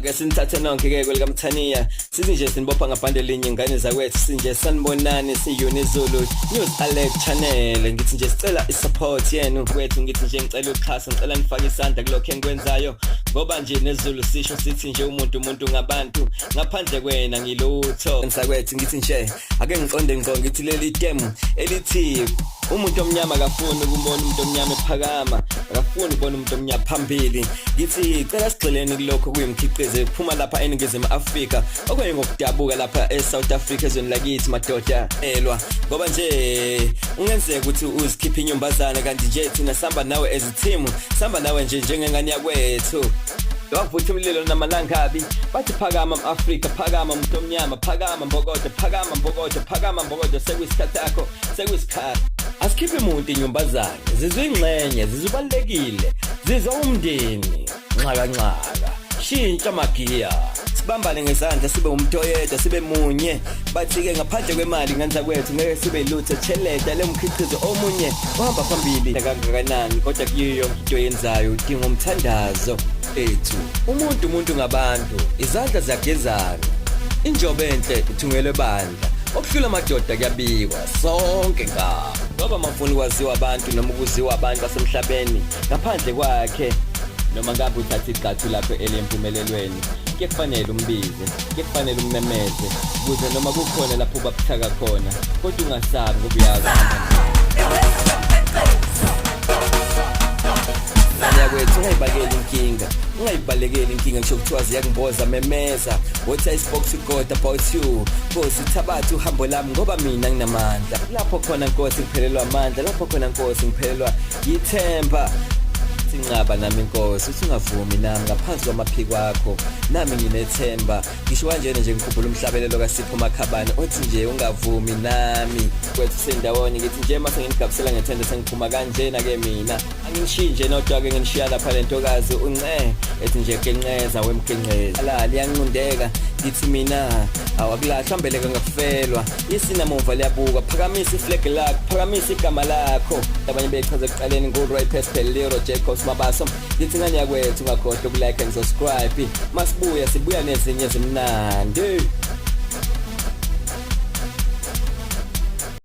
Ake sinithathe nonke ke kwelikamthaniya, sithi nje sinibopha ngabhande linye ngane zakwethu, sinje sanibonani, siyiUnizulu News Alert Channel. Ngithi nje sicela i-support yenu kwethu, ngithi nje ngicela uxhaso, ngicela nifake isandla kulokho engikwenzayo, ngoba nje nezulu sisho sithi nje umuntu umuntu ngabantu, ngaphandle kwena ngilutho. Ngisakwethu ngithi nje ake ngiqonde ngqo, ngithi leli temu elithi umuntu omnyama akafuni ukubona umuntu omnyama ephakama, akafuni ukubona umuntu omnyama phambili. Ngithi cela sigxileni kulokho kuyimkhiqizo ephuma lapha eNingizimu Afrika, okanye ngokudabuka lapha eSouth Africa, ezweni lakithi madoda elwa, ngoba nje ungenzeka ukuthi uzikhiphe inyumbazana, kanti nje thina sihamba nawe as a team, sihamba nawe nje njengengane yakwethu. Wavutha umlilo namalangabi, bathi phakama m-Afrika, phakama umuntu omnyama, phakama mbokodo, phakama mbokodo, phakama mbokodo, sekuyisikhathi sakho, sekuyisikhathi. Asikhiphe umuntu inyumbazane, zizwe ingxenye, zizubalulekile, zizwa umndeni, nxaka nxaka, shintsha magiya, sibambane ngezandla, sibe umuntu oyedwa, sibe munye. Bathi-ke ngaphandle kwemali ngandla kwethu ngeke sibe lutho. Cheleta le mkhiqizo omunye uhamba phambili kangakanani, kodwa kuyo yonke into oyenzayo udinga umthandazo ethu. Umuntu umuntu ngabantu, izandla ziyagezana, injobo enhle ithungelwe bandla, okuhlula amadoda kuyabikwa sonke nga ngoba mafuni kwaziwa abantu noma ukuziwa abantu basemhlabeni ngaphandle kwakhe. Noma ngabe uthatha igxathu lakho eliyempumelelweni, kuye kufanele umbize, kuye kufanele ummemeze, ukuze noma kukhona lapho babuthaka khona, kodwa ungasabi ngoba uyazi. Ngane yakwethu, ungayibakeli inkinga, ungayibalekeli inkinga, ngisho kuthiwa ziyakumboza, memeza. What I spoke to God about you, Nkosi, thabatha uhambo lami ngoba mina nginamandla. Lapho khona Nkosi ngiphelelwa amandla, lapho khona Nkosi ngiphelelwa yithemba, sinqaba nami Nkosi, uthi ungavumi nami ngaphansi kwamaphiko akho, nami nginethemba. Ngisho kanjena nje ngikhumbula umhlabelelo kaSipho Makhabane othi nje ungavumi nami kwethu sendawonye. Ngithi nje mase nginigabisela ngethende, sengiphuma kanjena ke mina, angishiyi nje nodwa ke, nginishiya lapha lentokazi unce ethi nje genqeza wemgenqeza la liyanqundeka. Ngithi mina awakulahlwa mbeleka ngakufelwa, isinamumva liyabuka, phakamisa iflag lakho, phakamisa igama lakho. Abanye bechaza ekuqaleni ngu-Roy Pespel Lero Jacobs Mabaso. Ngithi ngane yakwethu, ungakhohlwa ukulike and subscribe. Masibuya sibuya nezinye ezimnandi.